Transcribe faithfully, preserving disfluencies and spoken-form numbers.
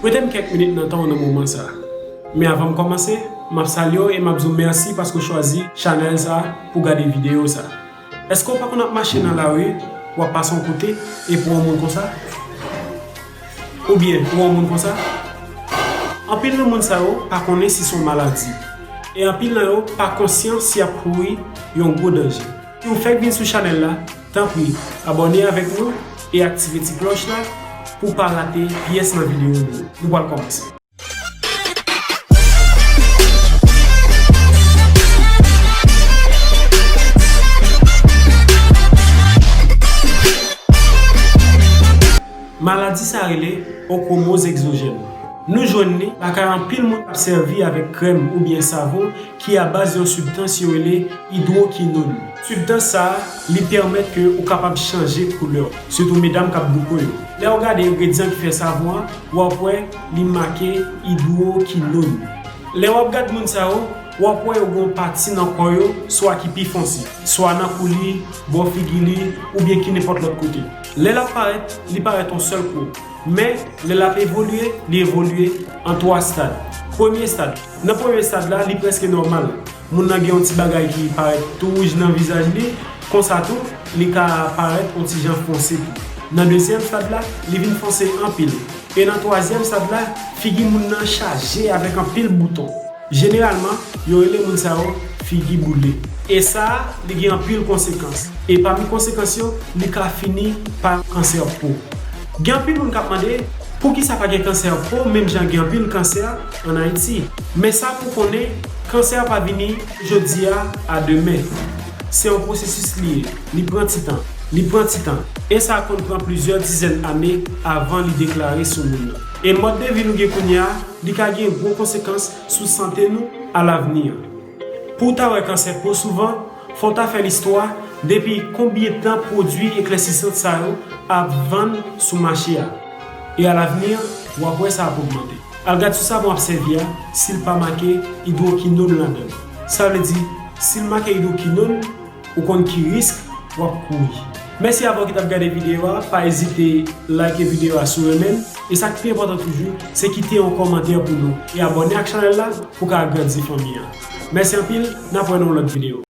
Prete m kèk minit nan tan w nan moman sa a. Men avan m kòmanse, m ap salye w e m ap di w mèsi paske w chwazi chanèl sa a pou w gade videyo sa a. Èske w pa konn ap mache nan lari, w ap pase yon kote, epi w wè yon moun konsa? Oubyen, w wè yon moun konsa? Anpil nan moun sa yo pa konnen si se yon maladi. E anpil nan yo pa konsyan si y ap kouri yon gwo danje. Si w fèk vin sou chanèl la, tanpri, abòne avèk nou e aktive ti klòch la pou w pa rate pyès nan videyo nou yo. Nou pral kòmanse. Maladi sa rele okwomoz egzojèn. Nou jwenn li lakay anpil moun k ap sèvi avèk krèm oubyen savon ki abaz yon sibstans yo rele idwokinòn. Sibstans sa a, li pèmèt ke ou kapab chanje koulè w, sitou medam k ap bouko yo. Lè w gade engredyan ki fè savon an, w ap wè li make idwokinòn. Lè w ap gad moun sa yo, w ap wè yo gen yon pati nan kò yo, swa ki pi fonse, swa nan kou li, bò figi li, oubyen ki nenpòt lòt kote. Lè l ap parèt, li parèt yon sèl kou. Men, lè l ap evolye, li evolye an twa stad. Premye stad. Nan premye stad la, li prèske nòmal. Moun nan gen yon ti bagay ki parèt tou wouj nan vizaj li, konsa tou, li ka parèt yon ti jan fonse tou. Nan dezyèm stad la, li vin fonse anpil. E nan twazyèm stad la, figi moun nan chaje avèk anpil bouton. Jeneralman, yo rele moun sa yo figi boule. E sa a, li gen anpil konsekans. E pami konsekans yo, li ka fini pa kansè po. Gen anpil moun k ap mande, poukisa pa gen kansè po, menm jan gen anpil kansè ann Ayiti? Men sa pou konnen, kansè pa vini jodi a, a demen. Se yon pwosesis li ye, li pran ti tan, li pran ti tan. E sa konn pran plizyè dizèn ane avan li deklare sou moun nan. E mòd de vi nou gen kounye a, li ka gen gwo konsekans sou sante nou alavni an. Pou w ta wè kansè po souvan, fò w ta fè listwa depi konbyen tan pwodui eklèsisant sa yo ap vann sou mache a. E alavni an, w ap wè sa ap ogmante. Al gad sou savon w ap sèvi a, si l pa make idwokinòn ladan l. Sa vle di, si l make idwokinòn, ou konn ki risk w ap kouri. Mèsi avè w ki t ap gade videyo a, pa ezite like videyo a si w renmen l. E sa k pi enpòtan toujou, se kite yon kòmantè pou nou e abòne ak chanèl la pou w ka agrandi fanmi an. Mèsi anpil, n ap wè nan yon lòt videyo.